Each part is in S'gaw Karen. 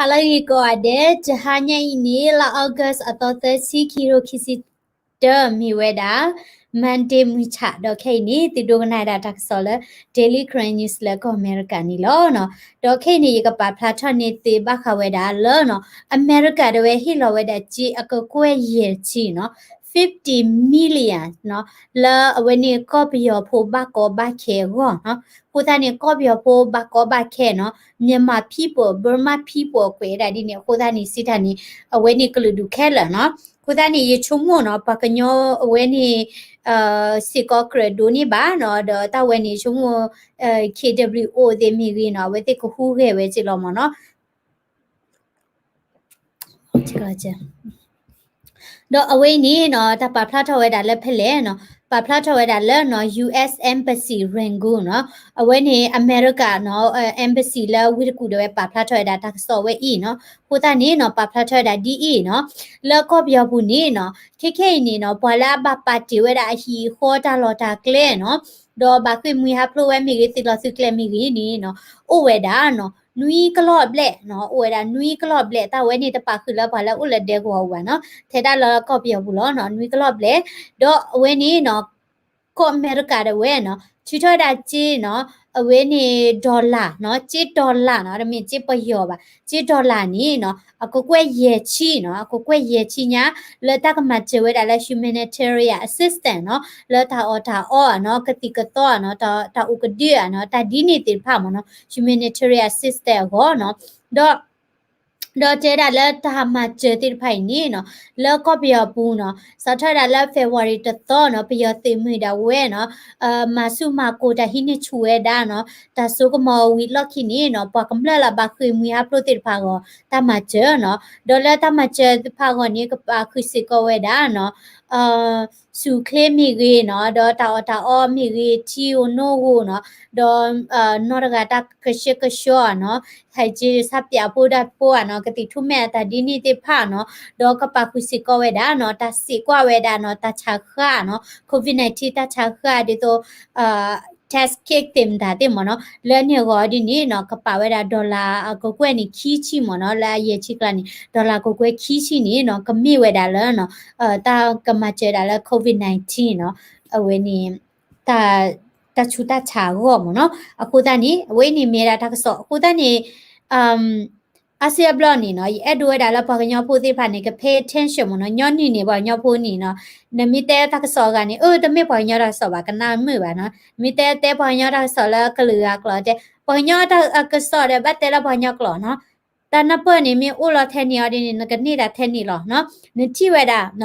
ဟါလၢဂ့ၤကိးဂၤဒဲး, တဟါညါအံၤန့ၣ် လါ August အသီသၢဆံ ခံကထိခံဆံတၢ မ့ၢ်ဝဲဒၣ် Monday မုၢ်ဆ့ၣ် ဒီးခဲအံၤန့ၣ် သုဒိကနၣ်ဝဲဒၣ်တၢ်ကစီၣ်လၢ Daily Karen News လၢကီၢ်အမဲရကၤန့ၣ်လီၤ. ဒီးခဲအံၤန့ၣ် ယကပာ်ဖျါထီၣ်န့ၢ်သုဘၣ်ဃးဝဲဒၣ်လၢ အမဲရကၤဒၣ်ဝဲဟ့ၣ်လီၤဝဲဒၣ်စ့အကကွဲၢ်ယဲၢ်ဆံနီၤ, fifty million နီၤ, လၢအဝဲန့ၣ်ကီၢ်ပယီၤဖိဘၣ်ကီဘၣ်ခဲအဂီၢ်နီၤ. အဃိသတးန့ၣ် ကီၢ်ပယီၤဖိဘၣ်ကီဘၣ်ခဲနီၤ, Myanmar people, Burma people ကွဲးဝဲဒၣ်ဒ်န့ၣ် အဃိသတးန့ၣ် စံးတၢ်န့ၣ် အဝဲန့ၣ်ကလုာ်ဒူၣ်ခဲလၢာ်နီၤ. အဃိသတးန့ၣ် ယဆိကမိၣ်နီၤ ပှၤကညီအဝဲန့ၣ် စ့ၢ်ကီးကြၢးဒိးန့ၢ်ဘၣ်နီၤ, ဒီးတၢ်ဝဲန့ၣ် ယဆိကမိၣ် K W O သ့ၣ်မ့ၢ်ဂ့ၤနီၤ, အဝဲသ့ၣ်ကဟူးဂဲၤဝဲက့လီၤမ့ၢ်နီၤ. ဒီးအဝဲအံၤန့ၣ်နီၤ တၢ်ပာ်ဖျါထီၣ်ဝဲဒၣ်လၢဖဲလဲၣ်နီၤ, ပာ်ဖျါထီၣ်ဝဲဒၣ်လၢနီၤ U S Embassy Rangoon နီၤ, အဝဲန့ၣ် အမဲရကၤနီၤ Embassy လၢဝ့ၢ်တကူၣ်ဒၣ်ဝဲပာ်ဖျါထီၣ်ဝဲဒၣ်တၢ်ကစီၣ်ဝဲအံၤနီၤ. အဃိသတးန့ၣ်နီၤ ပာ်ဖျါထီၣ်ဝဲဒၣ်ဒ်အံၤနီၤ, လၢကီၢ်ပယီၤပူၤန့ၣ်နီၤ ခဲခဲအံၤန့ၣ်နီၤ ပှၤလၢအဘၣ်ပာ်တ့ၢ်ဝဲဒၣ်အဟံၣ်အဃီတၢ်လီၢ်တၢ်ကျဲနီၤ, ဒီးဘၣ်ဃ့ၢ်မှံဟးဖျိးဝဲမ့ၢ်ဂ့ၤ သုးလီၢ်သုးကျဲမ့ၢ်ဂ့ၤန့ၣ်နီၤ အိၣ်ဝဲဒၣ်နီၤ နွံကလီၢ်ဘျဲၣ်နီၤ, အိၣ်ဝဲဒၣ်နွံကလီၢ်ဘျဲၣ်, တၢ်ဝဲန့ၣ်တပာ်ဃုာ်လၢပှၤလၢအိၣ်လၢဒဲကဝီၤပူၤဘၣ်နီၤ, ထဲဒၣ်လၢကီၢ်ပယီၤပူၤလီၤနီၤ နွံကလီၢ်ဘျဲၣ်. ဒီးအဝဲန့ၣ်နီၤ ကီၢ်အမဲရကၤဒၣ်ဝဲနီၤ ထုးထီၣ်ဝဲဒၣ်စ့နီၤ, အဝဲန့ၣ် dollar နီၤ, စ့ dollar နီၤ, တမ့ၢ်စ့ပယီၤဘၣ်, စ့ dollar န့ၣ်နီၤ အကကွဲၢ်ယဲၢ်ဆံနီၤ, အကကွဲၢ်ယဲၢ်ဆံညါ လၢတၢ်ကမၤစၢၤဝဲဒၣ်လၢ humanitarian assistance နီၤ, လၢတၢ်အီၣ်တၢ်အီနီၤ, ကသံၣ်ကသီနီၤ, တၢ်အိၣ်ကဒုနီၤ, တၢ်ဒ်န့ၣ်သ့ၣ်တဖၣ်မ့ၢ်နီၤ, humanitarian assistance အဂီၢ်နီၤ. ဒီး ဒီးတဲဒၣ်လၢတၢ်မၤစၢၤသ့ၣ်တဖၣ်အံၤန့ၣ်နီၤ လၢကီၢ်ပယီၤပူၤနီၤ စးထီၣ်ဒၣ်လၢ February တသီနီၤ ပယီၤသုးမုၢ်ဒၣ်ဝဲနီၤ မၤဆူၣ်မၤကိၤတၢ်ဟံးန့ၢ်ဆူၣ်ဝဲဒၣ်နီၤ တၢ်စိကမီၤဝံၤလီၢ်ခံန့ၣ်နီၤ ပှၤကမျၢၢ်လၢဘၣ်ဃ့ၢ်မှံဟးဖျိးသ့ၣ်တဖၣ်အဂီၢ် တၢ်မၤစၢၤနီၤ ဒီးလၢတၢ်မၤစၢၤသ့ၣ်တဖၣ်အဂီၢ်န့ၣ် ကပာ်ဃုာ်စ့ၢ်ကီးဝဲဒၣ်နီၤ ဆူၣ်ချ့မ့ၢ်ဂ့ၤနီၤ ဒီးတၢ်အီၣ်တၢ်အီမ့ၢ်ဂ့ၤ ထံဧိၤနိဧိၤနီၤ ဒီး နီၢ်တဂၤတၢ်ကဆှဲကဆှီဧါနီၤ ဟဲက့ၤဆၣ်ပၠးဖိဒၣ်ဖိဧါနီၤ ကသံၣ်ထူၣ်မဲာ်အတၢ်ဒ်န့ၣ်သ့ၣ်တဖၣ်နီၤ ဒီးကပာ်ဃုာ်စ့ၢ်ကီးဝဲဒၣ်နီၤ တၢ်စ့းကွၢ်ဝဲဒၣ်နီၤ တၢ်ဆးဃၢ်နီၤ COVID nineteen တၢ်ဆးဃၢ်ဒ်သိး test kit သ့ၣ်မတၤသ့ၣ်မ့ၢ်နီၤ လၢန့ၣ်အဂီၢ်ဒ်န့ၣ်နီၤ ကပာ်ဝဲဒၣ် dollar အကကွဲၢ်န့ၣ်ခံဆံမ့ၢ်နီၤ လၢအယဲၢ်ဆံကျါန့ၣ် dollar ကကွဲၢ်ခံဆံန့ၣ်နီၤ ကမ့ၢ်ဝဲဒၣ်လၢနီၤ တၢ်ကမၤစၢၤဒၣ်လၢ COVID nineteen နီၤ အဝဲန့ၣ် တၢ် တၢ်ဆူးတၢ်ဆါအဂီၢ်မ့ၢ်နီၤ အဃိသတးန့ၣ် အဝဲအံၤန့ၣ်မ့ၢ်ဝဲဒၣ်တၢ်ကစီၣ် အဃိသတးန့ၣ် အါစုအါဘျီန့ၣ်နီၤ ယအဲၣ်ဒိးဝဲဒၣ်လၢပှၤကညီဖိသ့ၣ်တဖၣ်န့ၣ် က pay attention မ့ၢ်နီၤ ညီနုၢ်န့ၣ်ပှၤကညီဖိန့ၣ်နီၤ နမ့ၢ်တဲတၢ်ကစီၣ်အဂၤန့ၣ် အၢ တမ့ၢ်ပှၤကညီတၢ်ကစီၣ်ဘၣ် ကနၣ်မုာ်ဘၣ်နီၤ နမ့ၢ်တဲတဲပှၤကညီတၢ်ကစီၣ်လၢကလုာ်ဂၤကျိာ်တဲ ပှၤကညီတၢ်ကစီၣ်ဒီးဘၣ်တဲလၢပှၤကညီကျိာ်နီၤ တၢ်နၢ်ပၢၢ်န့ၣ်မ့ၢ်အိၣ်လီၤထဲန့ၣ်အီၤဒ်န့ၣ် နကန့ၢ်တၢ်ထဲန့ၣ်လီၤနီၤ နထံၣ်ဝဲဒၣ်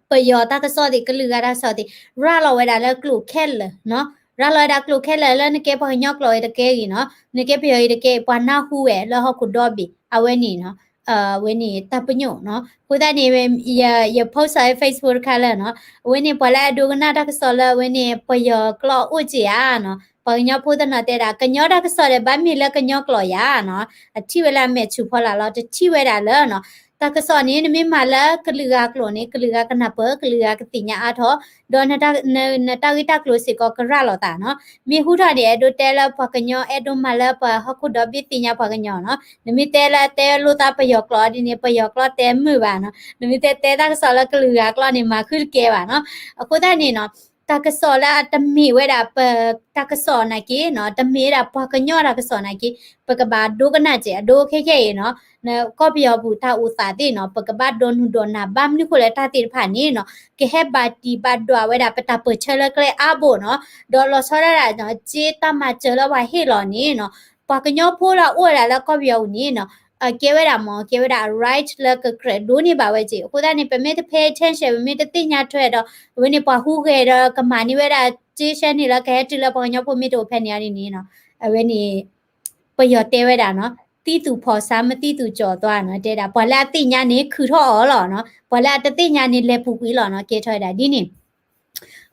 ပယီၤတၢ်ကစီၣ်သ့ၣ် ကလုာ်ဂၤတၢ်ကစီၣ်သ့ၣ် ရၤလီၤဝဲဒၣ်လၢကျိာ်ခဲလၢာ်နီၤ ရၤလီၤဝဲဒၣ်ကျိာ်ခဲလၢာ်လၢနကဲပှၤကညီကျိာ်အံၤတကဲဂ့ၤနီၤ နကဲပယီၤအံၤတကဲ ပှၤနၢ်ဟူဝဲလၢဟီၣ်ခိၣ်ဒီဘ့ၣ် အဝဲန့ၣ်နီၤ အဝဲန့ၣ်တၢ်ပညိၣ်နီၤ အဃိသတးန့ၣ် ယ post အ Facebook တခါလၢနီၤ အဝဲန့ၣ်ပှၤလၢအဒိကနၣ်တၢ်ကစီၣ်လၢအဝဲန့ၣ် ပယီၤကျိာ်အိၣ်က့ၤဧါနီၤ ပှၤကညီဖိတနီၤတဲဒၣ် ကညီတၢ်ကစီၣ်ဒီးဘၣ်မ့ၢ်လၢကညီကျိာ်ယၤနီၤ အထံၣ်ဝဲလၢအမဲာ်ဆူၣ်ဖီလာ်လီၤ တထံၣ်ဝဲဒၣ်လၢနီၤ တၢ်ကစီၣ်န့ၣ် နမ့ၢ်မၤလၢကလုာ်ဂၤကျိာ်န့ၣ် ကလုာ်ဂၤကနၢ်ပၢၢ် ကလုာ်ဂၤကသ့ၣ်ညါအါထီၣ် ဒီးနတၢ်ဂ့ၢ်တၢ်ကျိၤစ့ၢ်ကီးကရၤလီၤသးနီၤ မ့ၢ်ဟူထီၣ်န့ၣ် အဲၣ်ဒိးတဲလၢပှၤကညီ အဲၣ်ဒိးမၤလၢပှၤဟီၣ်ခိၣ်ဒီဘ့ၣ်သ့ၣ်ညါပှၤကညီနီၤ နမ့ၢ်တဲလၢတဲလိာ်သးပယီၤကျိာ်ဒ်န့ၣ် ပယီၤကျိာ်တဲမုာ်ဘၣ်နီၤ နမ့ၢ်တဲတဲတၢ်ကစီၣ်လၢကလုာ်ဂၤကျိာ်န့ၣ် မၤဃုတကဲဘၣ်နီၤ အဃိသတးန့ၣ်နီၤ တၢ်ကစီၣ်လၢအတမ့ၢ်ဝဲဒၣ်ပတၢ်ကစီၣ်နာ်က့နီၤ တမ့ၢ်ဝဲဒၣ်ပှၤကညီတၢ်ကစီၣ်နာ်က့ ပကဘၣ်ဒိကနၣ်စ့ၢ်အဒိခဲခဲအံၤနီၤ ကီၢ်ပယီၤပူၤတၢ်အိၣ်သးသ့ၣ်နီၤ ပကဘၣ်ဒိနုာ်ဒိးနၢ်ဘၣ်မနုၤဃိလဲၣ်တၢ်သ့ၣ်တဖၣ်န့ၣ်နီၤ ကဟဲဘၣ်တံၢ်ဘၣ်ဒွးဝဲဒၣ်ပတၢ်ပၢၢ်ဆၢလၢကျဲအါဘိနီၤ ဒီးလီၤဆီဒၣ်ဒၣ်နီၤ စ့တၢ်မၤစၢၤလၢပှၤဟ့ၣ်လီၤန့ၣ်နီၤ ပှၤကညီဖိလၢအအိၣ်ဝဲဒၣ်လၢကီၢ်ပယီၤပူၤန့ၣ်နီၤ ကဲဝဲဒၣ်မ့ၢ် ကဲဝဲဒၣ်အ right လၢကကြၢးဒိးန့ၢ်ဘၣ်ဝဲက့ၤ အဃိသတးန့ၣ် ပမ့ၢ်တ pay attention ပမ့ၢ်တသ့ၣ်ညါထွဲဒီး အဝဲန့ၣ်ပှၤဟူးဂဲၤဒီးကမၤန့ၢ်ဝဲဒၣ် စ့ရှဲန့ၣ်လၢကဟဲတုၤလၢပှၤကညီဖိမ့ၢ်တအိၣ်ဖဲန့ၣ်အီၤဒ်န့ၣ်နီၤ အဝဲန့ၣ် ပယီၤတဲဝဲဒၣ်နီၤ သံသူၣ်ဖီၣ်ဆါ မသံသူၣ်ကၠီၤသွါနီၤ တဲဒၣ် ပှၤလၢအသ့ၣ်ညါန့ၣ် ခုၣ်ထီၣ်အီၤလီၤနီၤ ပှၤလၢအတသ့ၣ်ညါန့ၣ် လဲၤပူၤကွံာ်လီၤနီၤ ကဲထီၣ်ဝဲဒၣ်ဒ်န့ၣ်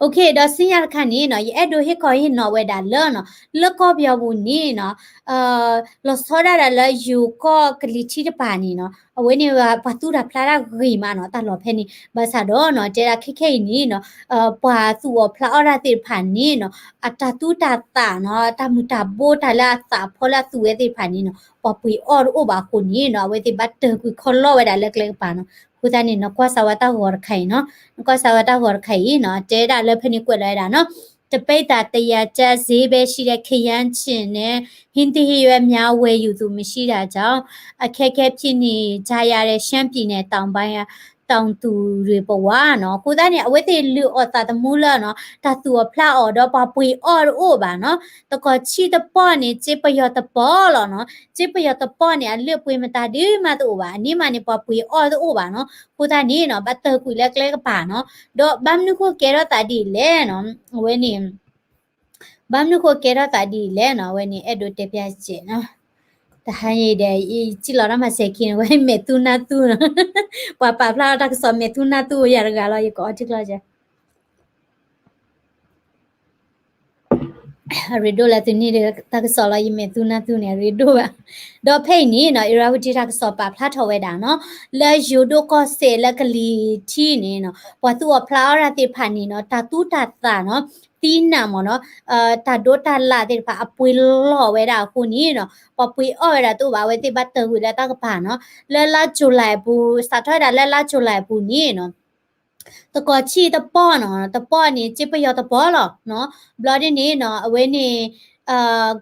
OK ဒီးစံညါတခါန့ၣ်နီၤ ယအဲၣ်ဒိးဟ့ၣ်ခီဟ့ၣ်နီၤဝဲဒၣ်လၢနီၤ လၢကီၢ်ပယီၤပူၤန့ၣ်နီၤ လီၤဆီဒၣ်တၢ်လၢယိၤကီၢ်ကလံၤထံးတပၤန့ၣ်နီၤ အဝဲန့ၣ်ပှၤသူၣ်တၢ်ဖျးတၢ်ဂ့ၤမးနီၤ တၢ်လီၢ်ဖဲန့ၣ် ဘၣ်ဆၣ်ဒီးနီၤ တဲဒၣ်ခဲခဲအံၤန့ၣ်နီၤ ပှၤသူၣ်အီၣ်ဖျးအီၣ်တၢ်သ့ၣ်တဖၣ်န့ၣ်နီၤ အတၢ်သူၣ်တၢ်သးနီၤ တၢ်မုာ်တၢ်ဘိတၢ်လၢအသးဖီလၢအသူၣ်ဝဲသ့ၣ်တဖၣ်န့ၣ်နီၤ ပှၤပှ့ၤအီၣ်တအိၣ်ဘၣ်အဃိန့ၣ်နီၤ အဝဲသ့ၣ်ဘၣ်တၢၢ်ကွံာ်ခီလီဝဲဒၣ်လၢကျဲကပၤနီၤ အဃိသတးန့ၣ် နကွၢ်စၢၤဝဲတၢ်ဂီၤတခါအံၤနီၤ နကွၢ်စၢၤဝဲတၢ်ဂီၤတခါအံၤနီၤ တဲဒၣ်လၢဖဲန့ၣ်ကွဲးလီၤဝဲဒၣ်နီၤ တပိတ်တာ တစ်ရာကျပ် ဈေးပဲရှိတဲ့ ခရမ်းချဉ်နဲ့ ဟင်းသရေရွက်များ ဝယ်ယူသူမရှိတာကြောင့် အခက်အခဲဖြစ်နေကြရတဲ့ ရှမ်းပြည်နယ်တောင်ပိုင်း တောင်သူတွေ ပေါ့ဝါနီၤ အဃိသတးန့ၣ် အဝဲသ့ၣ်လုၢ်အီၣ်သးသမူလၢနီၤ တၢ်သူၣ်အီၣ်ဖျးအီၣ်ဒီးပှၤပှ့ၤအီၣ်တအိၣ်ဘၣ်နီၤ တကီၢ်ဆံတပီၢ်န့ၣ် စ့ပယီၤတပီၢ်လီၤနီၤ စ့ပယီၤတပီၢ်န့ၣ် အလုၢ်အပှ့ၤမတၤဒုးမးတအိၣ်ဘၣ် အန့ၣ်မးန့ၣ် ပှၤပှ့ၤအီၣ်တအိၣ်ဘၣ်နီၤ အဃိသတးန့ၣ်နီၤ ဘၣ်တၢၢ်ကွံာ်လၢကျဲကပၤနီၤ ဒီးဘၣ်မနုၤဃိကဲထီၣ်သးဒ်လဲၣ်နီၤ အဝဲန့ၣ် ဘၣ်မနုၤဃိကဲထီၣ်သးဒ်လဲၣ်နီၤ အဝဲန့ၣ် အဲၣ်ဒိးတဲပျၢ်စဲးနီၤ တဟါအံၤဒီး ယစံၣ်လီၤတၢ်မၤစဲၤခံန့ၣ် ဝဲမဲာ်သူနၢ်သူနီၤ ပှၤပာ်ဖျါထီၣ်တၢ်ကစီၣ်မဲာ်သူနၢ်သူယၤတဂၤလီၤ ယကအီထံကျီကဲ အရ့ဒိၣ်လၢသုန့ၣ်ဒီး တၢ်ကစီၣ်လီၤ ယမဲာ်သူနၢ်သူန့ၣ် အရ့ဒိၣ်ဘၣ် ဒီးဖဲအံၤန့ၣ်နီၤ အ့ရဝတံတၢ်ကစီၣ်ပာ်ဖျါထီၣ်ဝဲဒၣ်နီၤ လၢယိၤဒိၣ်ကီၢ်စဲၣ်လၢကလံၤထံးန့ၣ်နီၤ ပှၤသူၣ်အီၣ်ဖျးအီၣ်တၢ်သ့ၣ်တဖၣ်န့ၣ်နီၤ တၢ်သူတၢ်သးနီၤ သံနးမ့ၢ်နီၤ တၢ်ဒိးတၢ်လၣ်သ့ၣ်တဖၣ်အပှ့ၤလီၤဝဲဒၣ်အဃိန့ၣ်နီၤ ပှၤပှ့ၤအီၣ်ဝဲဒၣ်တအိၣ်ဘၣ် အဝဲသ့ၣ်ဘၣ်တၢၢ်ကွံာ်လၢတၢ်ကပၤနီၤ လၢလါ July အပူၤ စးထီၣ်ဝဲဒၣ်လၢလါ July အပူၤန့ၣ်နီၤ တကီၢ်ဆံတပီၢ်နီၤ တပီၢ်န့ၣ် စ့ပယီၤတပီၢ်လီၤနီၤ ဘျီဒ်န့ၣ်နီၤ အဝဲန့ၣ်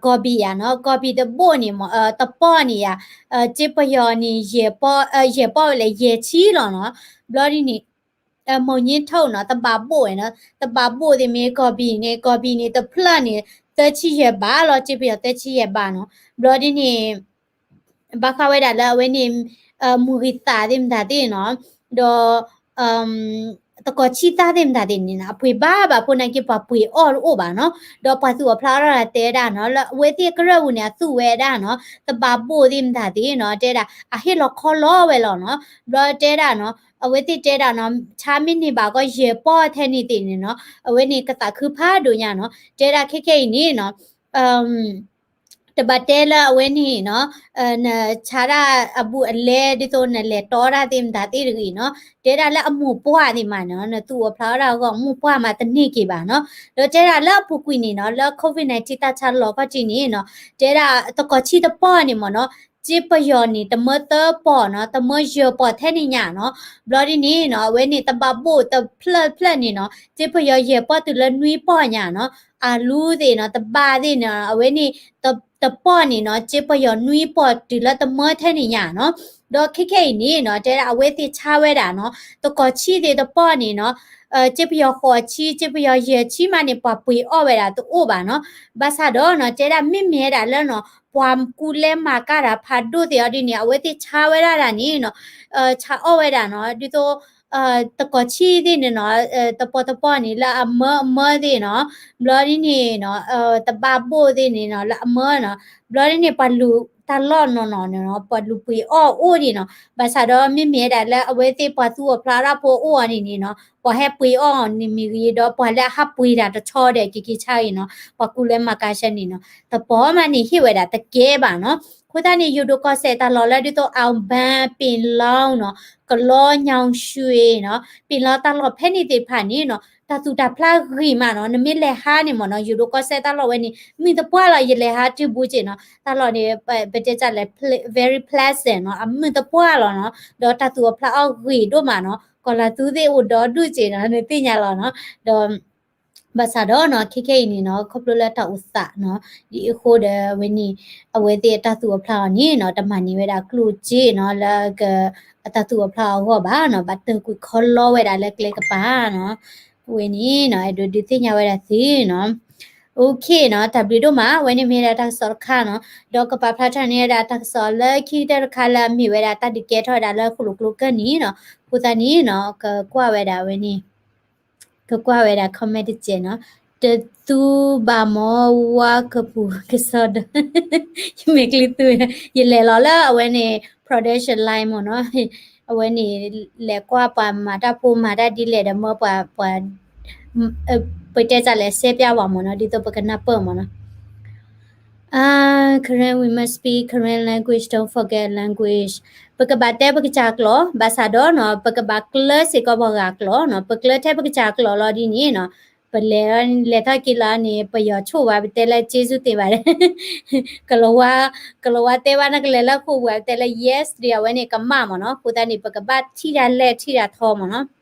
ကီၢ်ဘံၣ်ယၤနီၤ ကီၢ်ဘံၣ်တဘိၣ်န့ၣ် တပီၢ်န့ၣ်ယၤ စ့ပယီၤန့ၣ် ယဲၢ်ပီၢ်ဝဲလဲၣ် ယဲၢ်ဆံလီၤနီၤ ဘျီဒ်န့ၣ် မုၢ်ညၣ်ထိၣ်နီၤ တဘးဘိၣ်နီၤ တဘးဘိၣ်သ့ၣ်မ့ၢ်ကီၢ်ဘံၣ်န့ၣ် ကီၢ်ဘံၣ်န့ၣ် တဖျၢၣ်န့ၣ် သၢဆံယဲၢ်ဘးလီၤ စ့ပယီၤသၢဆံယဲၢ်ဘးနီၤ ဘျီဒ်န့ၣ် ဘၣ်ဃးဝဲဒၣ်လၢအဝဲန့ၣ် မုၢ်ဂံၢ်သးသ့ၣ်မတၤသ့ၣ်နီၤ ဒီး တကီၢ်ဆံသၣ်သ့ၣ်မတၤသ့ၣ်န့ၣ်နီၤ အပှ့ၤဘၣ်ဘၣ်ဖိနာ်က့ ပှၤပှ့ၤအီၣ်တအိၣ်ဘၣ်နီၤ ဒီးပှၤသူၣ်အီၣ်ဖျးအီၣ်တၢ်တဲဝဲဒၣ်နီၤ လၢအဝဲသ့ၣ်ကရၢၢ်ပူၤန့ၣ် အသူၣ်ဝဲဒၣ်နီၤ တဘးဘိၣ်သ့ၣ်မတၤသ့ၣ်နီၤ တဲဒၣ် အဟ့ၣ်လီၤခီလီဝဲလီၤနီၤ ဘျီတဲဒၣ်နီၤ အဝဲသ့ၣ်တဲဒၣ်နီၤ ဆါမ့ၢ်န့ၢ်ဘၣ်ကီးယဲၢ်ပီၢ်ထဲန့ၣ်သ့ၣ်န့ၣ်နီၤ အဝဲန့ၣ်ကသးခုဖးဒိၣ်ညါနီၤ တဲဒၣ်ခဲခဲအံၤန့ၣ်နီၤ တဘၣ်တဲလၢအဝဲန့ၣ်နီၤ နဆါဒၣ်အဘူးအလဲ ဒ်သိးနလဲၤတီတၢ်သ့ၣ်မတၤသ့ၣ်တဂ့ၤနီၤ တဲဒၣ်လၢအမိၢ်ပှၢ်သ့ၣ်မးနီၤ နသူၣ်အီၣ်ဖျးအီၣ်ဒၣ်အဂီၢ် မိၢ်ပှၢ်မးတန့ၢ်က့ၤဘၣ်နီၤ ဒီးတဲဒၣ်လၢအပူၤကွံာ်န့ၣ်နီၤ လၢ COVID nineteen တၢ်ဆါလီၤခီၣ်ထံးန့ၣ်နီၤ တဲဒၣ်တကီၢ်ဆံတပီၢ်န့ၣ်မ့ၢ်နီၤ စ့ပယီၤန့ၣ် တမၢသၢပီၢ်နီၤ တမၢယဲၢ်ပီၢ်ထဲန့ၣ်ညါနီၤ ဘျီဒ်န့ၣ်နီၤ အဝဲန့ၣ်တဘးဘိၣ်တဖျၢၣ်ဖျၢၣ်န့ၣ်နီၤ စ့ပယီၤယဲၢ်ပီၢ်တုၤလၢနွံပီၢ်ညါနီၤ အလူသ့ၣ်နီၤ တဘးသ့ၣ်နီၤ အဝဲန့ၣ် တပီၢ်န့ၣ်နီၤ စ့ပယီၤနွံပီၢ်တုၤလၢတမၢထဲန့ၣ်ညါနီၤ ဒီးခဲခဲအံၤန့ၣ်နီၤ တဲဒၣ်အဝဲသ့ၣ်ဆါဝဲဒၣ်နီၤ တကီၢ်ဆံသ့ၣ်တပီၢ်န့ၣ်နီၤ စ့ပယီၤဃိးဆံ စ့ပယီၤယဲၢ်ဆံမးန့ၣ် ပှၤပှ့ၤအီၣ်ဝဲဒၣ်တအိၣ်ဘၣ်နီၤ ဘၣ်ဆၣ်ဒီးနီၤ တဲဒၣ်မ့မ့ၢ်ဒၣ်လၢနီၤ ပှၤကူလဲမၤကၤတၢ်ဖးဒိၣ်သ့ၣ်အီၤဒ်န့ၣ် အဝဲသ့ၣ်ဆါဝဲဒၣ်ဒၣ်န့ၣ်နီၤ ဆါအီၣ်ဝဲဒၣ်နီၤ ဒ်သိး တကီၢ်ဆံသ့ၣ်န့ၣ်နီၤ တပီၢ်တပီၢ်န့ၣ် လၢအမၢအမၢသ့ၣ်နီၤ ဘျီဒ်န့ၣ်နီၤ တဘးဘိၣ်သ့ၣ်န့ၣ်နီၤ လၢအမၢနီၤ ဘျီဒ်န့ၣ် ပှၤလူၤတၢ်လီၢ်နီၢ်နီၢ်န့ၣ်နီၤ ပှၤလူၤပှ့ၤအီၣ်အိၣ်ဒံးနီၤ ဘၣ်ဆၣ်ဒီးမ့မ့ၢ်ဒၣ်လၢအဝဲသ့ၣ်ပှၤသူၣ်အီၣ်ဖျးအီၣ်ဒၣ်ဖိအိၣ်အီၤန့ၣ်န့ၣ်နီၤ ပှၤဟဲပှ့ၤအီၣ်န့ၣ်မ့ၢ်ဂ့ၤ ဒီးပှၤလၢအဟးပှ့ၤတၢ်တဆီဒီးက့ၤက့ၤဆါအံၤနီၤ ပှၤကူလဲမၤကၤဆၢန့ၣ်နီၤ တပီၢ်မးန့ၣ်ဟ့ၣ်ဝဲဒၣ်တကဲဘၣ်နီၤ အဃိသတးန့ၣ် ယိၤဒိၣ်ကီၢ်စဲၣ်တၢ်လီၢ်လၢဒ်သိး အၣ်ဘၣ် ပ့ၣ်လီနီၤ ကလီ ညောင်ရွှေနီၤ ပ့ၣ်လီတၢ်လီၢ်ဖဲန့ၣ်သ့ၣ်တဖၣ်န့ၣ်နီၤ တၢ်သူၣ်တၢ်ဖျးဂ့ၤမးနီၤ နမ့ၢ်လဲၤဟးန့ၣ်မ့ၢ်နီၤ ယိၤဒိၣ်ကီၢ်စဲၣ်တၢ်လီၢ်ဝဲန့ၣ် မုာ်သပှၢ်လီၤ ယလဲၤဟးတုၤဘူးက့ၤနီၤ တၢ်လီၢ်န့ၣ် ပတဲတၢ်လဲၣ် very pleasant နီၤ အမုာ်သပှၢ်လီၤနီၤ ဒီးတၢ်သူၣ်အီၣ်ဖျးအီၣ်ဂ့ၤဒိၣ်မးနီၤ ကီၢ်လၤသူသ့ၣ်အိၣ်ဒီဒူၣ်က့ၤနီၤ နသ့ၣ်ညါလီၤနီၤ ဒီး ဘၣ်ဆၣ်ဒီးနီၤ ခဲခဲအံၤန့ၣ်နီၤ ခီဖျိလၢတၢ်အိၣ်သးနီၤ ဒ်အဃိဒီးဝဲန့ၣ် အဝဲသ့ၣ်အတၢ်သူၣ်အီၣ်ဖျးအီၣ်န့ၣ်နီၤ တမၤန့ၢ်ဝဲဒၣ်ကျိၣ်စ့နီၤ လၢအတၢ်သူၣ်အီၣ်ဖျးအီၣ်အဂီၢ်ဘၣ်နီၤ ဘၣ်တၢၢ်ကွံာ်ခီလီဝဲဒၣ်လၢကျဲကပၤနီၤ ဝဲန့ၣ်နီၤ အဲၣ်ဒိးဒုးသ့ၣ်ညါဝဲဒၣ်သုနီၤ OK နီၤ တၢ်ဘျုးဒိၣ်မး ဝဲန့ၣ်မ့ၢ်ဝဲဒၣ်တၢ်ကစီၣ်တခါနီၤ ဒီးကပာ်ဖျါထီၣ်န့ၢ်ဝဲဒၣ်တၢ်ကစီၣ်လၢခံကတၢၢ်တခါလၢအမ့ၢ်ဝဲဒၣ်တၢ်ဒုးကဲထီၣ်ဝဲဒၣ်လၢ ဃိၣ်လိာ်ကျိကၢၢ်န့ၣ်နီၤ အဃိသတးန့ၣ်နီၤ ကကွၢ်ဝဲဒၣ်ဝဲန့ၣ် ကကွၢ်ဝဲဒၣ် comment တစဲးနီၤ တသူဘၣ်မီဝါကပူၤ ကစီဒီ ယမ့ၢ်ကျံသူ ယလဲၤလီၤလၢအဝဲန့ၣ် production line မ့ၢ်နီၤ အဝဲန့ၣ် လဲၤကွၢ်ပှၤမၤတၢ်ဖိမၤတၢ်ဒ်လဲၣ်ဒီးမၢပှၤ ပှၤ ပတဲတၢ်လဲၣ် ရှဲပျါဝဲမ့ၢ်နီၤ ဒ်သိးပကနၢ်ပၢၢ်မ့ၢ်နီၤ Karen, we must speak Karen language, don't forget language. ပကဘၣ်တဲပကစၢ်ကျိာ် ဘၣ်ဆၣ်ဒီးနီၤ ပကဘၣ်ကျၢစ့ၢ်ကီးပှၤဂၤကျိာ်နီၤ ပကျၢထဲပကစၢ်ကျိာ်လီၤဒ်န့ၣ်နီၤ ပလဲၤလဲၤထီၣ်က့ၤလီၤန့ၣ် ပယီၤဆိၣ်ဝဲ ပတဲလၢ ကျေးဇူးတင်ပါတယ် ကလီၤဝါ ကလီၤဝါတဲဘၣ်နကလဲၤလၢဃိာ်ပူၤ ပတဲလၢ yes ဒီးအဝဲန့ၣ်ကမၣ်မ့ၢ်နီၤ အဃိသတးန့ၣ် ပကဘၣ်ထံၣ်တၢ်လဲၢ်ထံၣ်တၢ်ထီမ့ၢ်နီၤ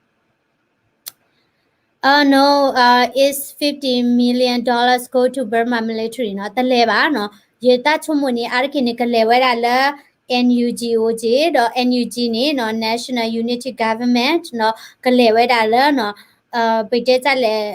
Oh no, uh, is fifty million dollars go to Burma military နီၤ တလဲၤဘၣ်နီၤ ယတၢ်ဆိကမိၣ်န့ၣ် အါတက့ၢ်န့ၣ် ကလဲၤဝဲဒၣ်လၢ NUG အိၣ်က့ၤ ဒီး NUG န့ၣ်နီၤ National Unity Government နီၤ ကလဲၤဝဲဒၣ်လၢနီၤ ပတဲတၢ်လဲၣ်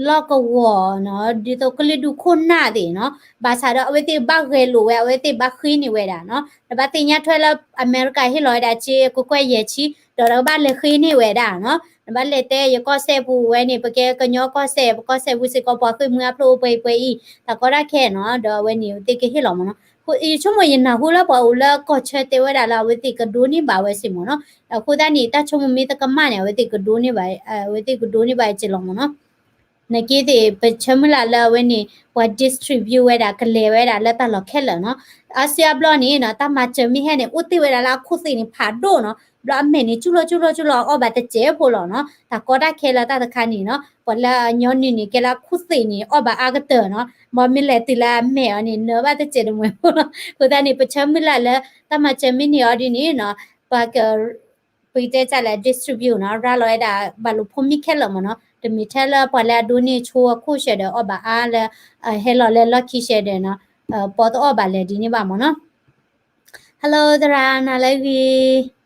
လီၢ်ကဝီၤနီၤ ဒ်သိးကလုာ်ဒူၣ်ခိၣ်နၢ်သ့ၣ်နီၤ ဘၣ်ဆၣ်ဒီးအဝဲသ့ၣ်ဘၣ်ဂဲၤလိာ်ဝဲ အဝဲသ့ၣ်ဘၣ်ဃ့န့ၢ်ဝဲဒၣ်နီၤ နဘၣ်သ့ၣ်ညါထွဲလၢအမဲရကၤဟ့ၣ်လီၤဝဲဒၣ်စ့ကကွဲၢ်ယဲၢ်ဆံ ဒီးနကဘၣ်လဲၤဃ့န့ၢ်ဝဲဒၣ်နီၤ နဘၣ်လဲၤတဲယကီၢ်စဲၣ်ပူၤဝဲန့ၣ် ပကဲကညီကီၢ်စဲၣ် ပကီၢ်စဲၣ်ပူၤစ့ၢ်ကီး ပှၤဃ့ၢ်မှံဟးဖျိးအိၣ်ပှဲၤအံၤပှဲၤအံၤ တၢ်ကီတၢ်ခဲနီၤ ဒီးအဝဲန့ၣ်သ့ၣ်ကဟ့ၣ်လီၤမ့ၢ်နီၤ ယဆိကမိၣ်ယနၢ်ဟူလၢပှၤအိၣ်လၢကီၢ်ဆၢတဲဝဲဒၣ်လၢ အဝဲသ့ၣ်ကဒိးန့ၢ်ဘၣ်ဝဲစ့ၢ်မ့ၢ်နီၤ အဃိသတးန့ၣ် တၢ်ဆိကမိၣ်မ့ၢ်တကမၣ်န့ၣ် အဝဲသ့ၣ်ကဒိးန့ၢ်ဘၣ် အဝဲသ့ၣ်ကဒိးန့ၢ်ဘၣ်စ့ၢ်လီၤမ့ၢ်နီၤ နက့သ့ၣ် ပဆၢမုၢ်လၢ်လၢအဝဲန့ၣ် ပှၤ distribute ဝဲဒၣ် ကလဲၤဝဲဒၣ်လၢတၢ်လီၢ်ခဲလၢာ်နီၤ အါစုအါဘျီန့ၣ်နီၤ တၢ်မၤစၢၤမ့ၢ်ဟဲန့ၣ် အိၣ်တ့ၢ်ဝဲဒၣ်လၢအခိၣ်သ့ၣ်န့ၣ်ဖးဒိၣ်နီၤ ဘျီအမဲာ်န့ၣ် ကၠူၣ်လီၤကၠူၣ်လီၤကၠူၣ်လီၤ အီၣ်ဘၣ်တစဲးဖိလီၤနီၤ တၢ်ကီတၢ်ခဲလၢတၢ်တခါန့ၣ်နီၤ ပှၤလၢအညီနုၢ်န့ၣ် ကဲလၢအခိၣ်သ့ၣ်န့ၣ် အီၣ်ဘၣ်အါကတၢၢ်နီၤ မ်မ့ၢ်လဲၤတုၤလၢအမဲာ်အီၤန့ၣ် နၢဘၣ်တစဲးတမှဲၤဖိလီၤ အဃိသတးန့ၣ် ပဆၢမုၢ်လၢ်လၢ တၢ်မၤစၢၤမ့ၢ်န့ၢ်အီၤဒ်န့ၣ်နီၤ ပှၤက ပတဲတၢ်လဲၣ် distribute နီၤ ရၤလီၤဝဲဒၣ် ဘၣ်လိာ်ဖိမ့ၢ်ခဲလၢာ်မ့ၢ်နီၤ တမ့ၢ်ထဲလၢပှၤလၢအဒိးန့ၢ်ဆိအခိၣ်ဆဲးဒီး အီၣ်ဘၣ်အါလၢ ဟဲလီၤလၢလီၢ်ခံဆဲးဒီးနီၤ ပီတအီၣ်ဘၣ်လဲၣ်ဒ်န့ၣ်ဘၣ်မ့ၢ်နီၤ Hello သရၣ် နၤလၢအဂ့ၤ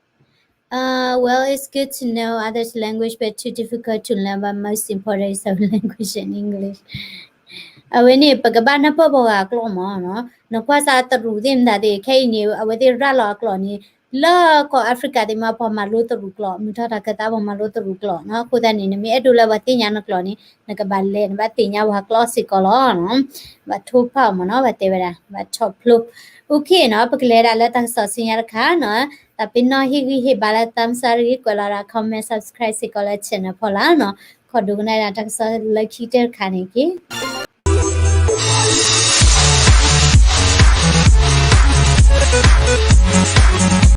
Uh, well, it's good to know others' language, but too difficult to learn. But most important is our language in English. အဝဲန့ၣ် ပကဘၣ်နၢ်ပၢၢ်ပှၤဂၤအကျိာ်မ့ၢ်နီၤ, နကွၢ်စၢ်တရူးသ့ၣ်မတၤသ့ၣ် ခဲအံၤန့ၣ် အဝဲသ့ၣ်ရၤလီၤအကျိာ်န့ၣ် လၢကီၢ် Africa သ့ၣ်မး ပှၤမၤလိတရူးကျိာ်, မုၢ်ထီၣ်တၢ်ခၢၣ်သး ပှၤမၤလိတရူးကျိာ်နီၤ. အဃိသတးန့ၣ် နမ့ၢ်အဲၣ်ဒိးလၢပှၤသ့ၣ်ညါနကျိာ်န့ၣ် နကဘၣ်လဲၤ နဘၣ်သ့ၣ်ညါပှၤကျိာ်စ့ၢ်ကီးလီၤနီၤ. ဘၣ်ထိဖးအီၤမ့ၢ်နီၤ, ဘၣ်တဲဝဲဒၣ် ဘၣ်ထီၣ်ဖျိ OK နီၤ. ပကလဲၤဒၣ်လၢတၢ်ကစီၣ်ဆူညါတခါနီၤ. တၢ်ပ့ၤနီၣ်ဟ့ၣ်ဂံၢ်ဟ့ၣ်ဘါလၢ thumbs up တဂ့ၤ, ကွဲးလီၤဒၣ် comment subscribe စ့ၢ်ကီးလၢ channel ဖီလာ်နီၤ. ခီဒိကနၣ်ဒၣ်တၢ်ကစီၣ်လၢခံကတၢၢ်တခါန့ၣ်တက့ၢ်.